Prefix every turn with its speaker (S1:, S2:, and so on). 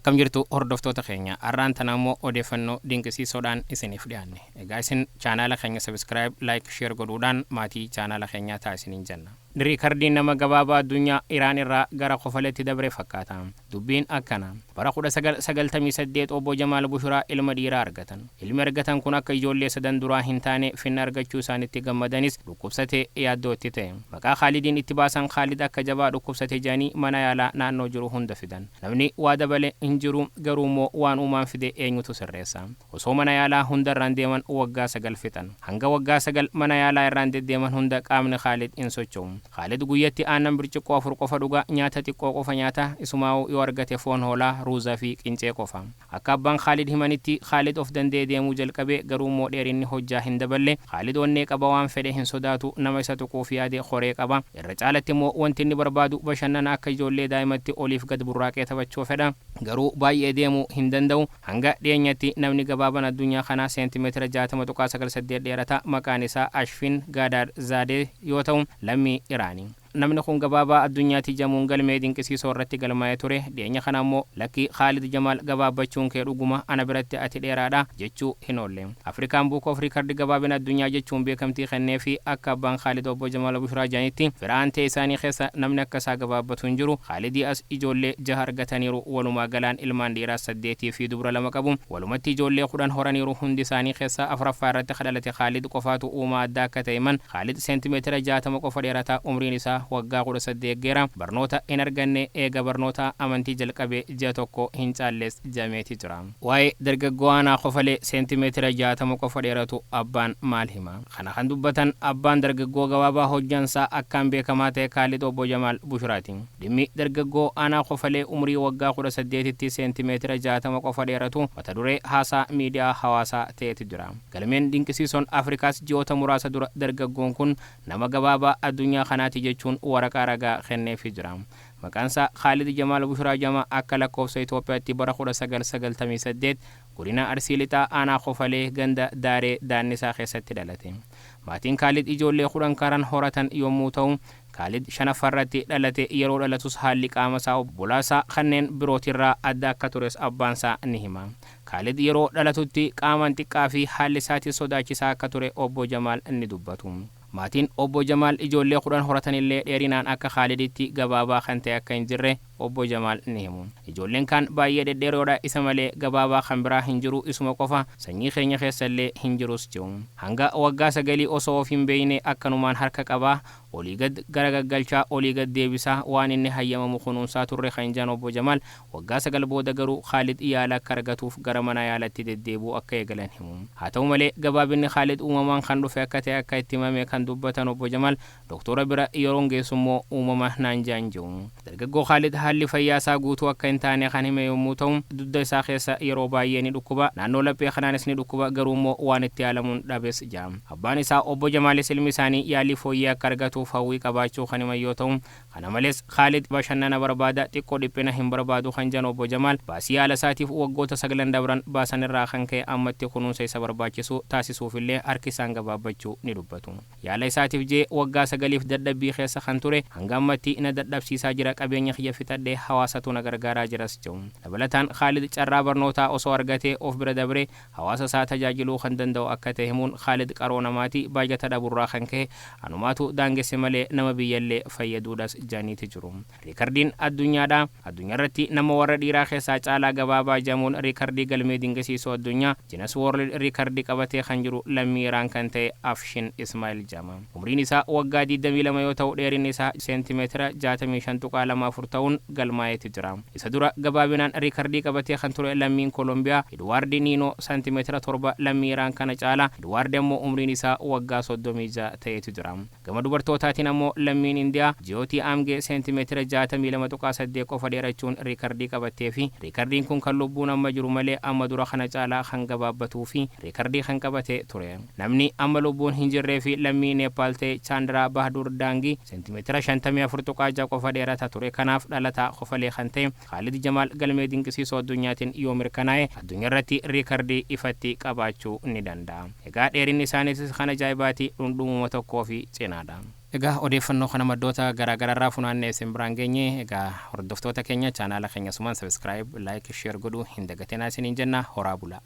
S1: Akkam jirtu hordoftoota keenya? Har'aan tana immoo odeeffannoo dinqisiisoodhaan isiniif dhiyaanne. Egaa isin chaanaala keenya subscribe, like, share godhuudhaan maatii chaanaala keenyaa ta'a isiniin jenna. Riikardiin nama gabaabaa addunyaa Iraan irraa gara Kofaletti dabre fakkaata. Dubbiin akkana. Bara 1998 Obbo Jamaal Bushuraa ilma dhiiraa argatan. Ilmi argatan kun akka ijoollee sadan duraa hin taane finna argachuu isaanitti gammadanis dhukkubsatee yaaddoo itti ta'e. Maqaa Khaalidiin itti baasan. Khaalid akka jabaa dhukkubsate jedhanii mana yaalaa naannoo jiru hunda fidan. Namni waa dabale hin jiru, garuu immoo waan uumaan fide eenyutu sirreessa? Osoo mana yaalaa hunda irraan deeman waggaa 9 fixan. Hanga waggaa 9 mana yaalaa irraan deddeeman hunda qaamni Khaalid hin socho'u. Khaalid guyyatti aannan birciqqoo 4 qofa dhuga, nyaata xiqqoo qofa nyaata, isumaa'uu yoo argate foon hoolaa, ruuza fi qincee qofa. Akka abbaan Khaalid himanitti, Khaalid of danda'ee deemuu jalqabe, garuu immoo dheerinni hojjaa hin daballe. Khaalid onnee qaba, waan fedhe hin sodaatu, nama isa tuquuf yaade koree qaba. Irra caalatti immoo wanti inni barbaadu bashannana, akka ijoollee daa'imatti oliif gad burraaqee taphachuu fedha. Garuu baay'ee deemuu hin danda'u. Hanga dhiyeenyatti namni gabaaban addunyaa kanaa seentimeetira 60.98 dheerata maqaan isaa Ashfin Gaadaar Zaadeh yoo ta'u lammii Iraani. Namni kun gabaabaa addunyaati jamuun galmee dinqisiisoo irratti galmaa'ee ture. Dhiyeenya kana ammoo lakkii Khaalid Jamaal, gabaabbachuun kee dhuguma, ana biratti ati dheeraadha jechuu hin oolle. African Book of Record gabaabina addunyaa jechuun beekamtii kenneefi. Akka abbaan Khaalid Obbo Jamaal Bushraa jedhanitti fira aantee isaanii keessa namni akka isaa gabaabbatu hin jiru. Khaalidii as ijoollee jaha argataniiru. Walumaa galaan ilmaan dhiiraa 8 fi dubra 2 qabu. Walumatti ijoollee 10 horaniiru. Hundi isaanii keessaa 4ffaa irratti ka dhalate Khaalid qofaatu uumaa addaa akka ta'e himan. Khaalid seentimeetira 60 qofa dheerata. Umriin isaa waggaa 18 geera. Barnoota hin arganne. Eega barnoota amantii jalqabee ji'a tokko hin caalles jameeti jira. Waa'ee dargaggoo aanaa Kofalee seentimeetira 60 qofa dheeratu abbaan maal hima? Kana kan dubbatan abbaan dargaggoo gabaabaa hojjaansaa akkaan beekamaa ta'e Kaalid Obbo Jamaal Bushraati. Dhimmi dargaggoo aanaa Kofalee umrii waggaa 18tti seentimeetira 60 qofa dheeratu mata duree haasaa miidiyaa hawaasaa ta'eeti jira. Galmeen dinqisiisoon Afrikaas ji'oota muraasa dura dargaggoon kun nama gabaabaa addunyaa kanaati jechuun waraqaa ragaa kenneefii jira. Maqaansaa Khaalid Jamaal Bushraa Jama akka lakkoofsa Itoophiyaatti bara 1998 Godina Arsii Lixaa Aanaa Kofalee ganda Daaree Daannisaa keessatti dhalate. Maatiin Khaalid ijoollee 10 karan horatan yommuu ta'u, Khaalid shanaffaarratti dhalate. Yeroo dhalatus haalli qaamasaa obbolaasaa kanneen birootirraa adda akka tures abbaansaa ni hima. Khaalid yeroo dhalatutti qaamaan xiqqaa fi haalli isaatis sodaachisaa akka ture Obbo Jamaal ni dubbatu. Maatiin Obbo Jamaal ijoollee 10 horatanillee dheerinaan akka Khaaliditti gabaabaa kan ta'e akka hin jirre Obbo Jamaal ni himu. Ijoolleen kaan baay'ee dhedheeroodha, isa malee gabaabaa kan biraa hin jiru, isuma qofa, sanyii keenya keessallee hin jirus je'u. Hanga waggaa sagalii osoo of hin beekne akkanumaan harka qabaa, olii gad garagaggalchaa, olii gad deebisaa, waan inni hayyamamu kunuunsaa turre kan jedhan Obbo Jamaal, Waggaa 9 booda garuu Khaalid yaala akka argatuuf gara mana yaalatti deddeebi'uu akka eegalan himu. Haa ta'u malee gabaabinni Khaalid uumamaan kan dhufe akka ta'e akka itti himame kan dubbatan Obbo Jamaal, doktoora bira yeroon geessummoo uumama naan ja'an je'u. Dargaggoo Khaalid haalli fayyaa isaa guutuu akka hin taane kan hime yommuu ta'u, dugda isaa keessa yeroo baayyee ni dhukkuba, naannoo laphee kanaanis ni dhukkuba, garuummoo waan itti yaalamuun dhabes ja'a. Abbaan isaa Obbo Jamaalis ilmi isaanii yaalii fooyyee akka argatuuf hawwii qabaachuu kan himan yoo ta'u, Kana malees Khaalid bashannana barbaada, xiqqoo dhiphina hin barbaadu kan jedhan Obbo Jamaal, baasii yaala isaatiif waggoota saglan dabran baasan irraa kan ka'e ammatti kunuunsa isa barbaachisu taasisuufillee harki isaan gabaabbachuu ni dubbatu. Yaala isaatiif je'ee waggaa sagaliif dadhabbii keessa kan ture hanga ammatti na dadhabsiisaa jira, qabeenya kiyya fixadhee hawaasatu na gargaaraa jiras je'u. Dabalataan Khaalid carraa barnootaa osoo argatee of bira dabree hawaasa isaa tajaajiluu kan danda'u akka ta'e himuun Khaalid qaroo namaati, baajata dhaburraa kan ka'e anumaatu daangesse malee nama biyyallee fayyaduudhas ja'aniiti jiru. Riikardiin addunyaadha. Addunyaarratti nama warra dhiiraa keessaa caalaa gabaabaa ja'amuun riikardii galmee dinqisiisoo addunyaa, Guinness World Record, qabatee kan jiru lammii Iraan kan ta'e Afshin Ismail ja'ama. Umriin isaa waggaa 22 yoo ta'u dheerinni isaa seentimeetira 65.24 ta'uun galmaa'eeti jira. Isa dura gabaabinaan riikardii qabatee kan ture lammiin Kolombiyaa Edwaardi Niinoo saantimeetira 7 lammii Iraan kana caala. Edwaardi ammoo umriin isaa waggaa 36 ta'eetu jira. Gama dubartootaatiin ammoo lammiin Indiyaa Jiyootii Aamgee seentimeetira 62.8 qofa dheerachuun riikardii qabattee fi riikardiin kun kan lubbuun amma jiru malee amma dura kana caalaa kan gabaabbatuu fi riikardii kan qabate ture. Namni amma lubbuun hin jirree fi lammii Neeppaal ta'e Chaandiraa Baahduur Daangii seentimeetira 54.6 qofa dheerata ture. Kanaaf dhalataa Kofalee kan ta'e Khaalid Jamaal galmee dinqisiisoo addunyaatiin yoo mirkanaa'e addunyarratti riikardii ifatti qabaachuu ni danda'a. Egaa dheerinni isaaniitis kan ajaa'ibaati, dhundhumuma tokkoo fi cinaadha. Egaa odeeffannoo kana maddoota garaagaraarraa funaannee isin biraan geenye. Egaa hordoftoota keenya, chaanaala keenya sumaan subscribe, like, share godhuu hin dagatinaa isiniin jenna. Horaa bulaa.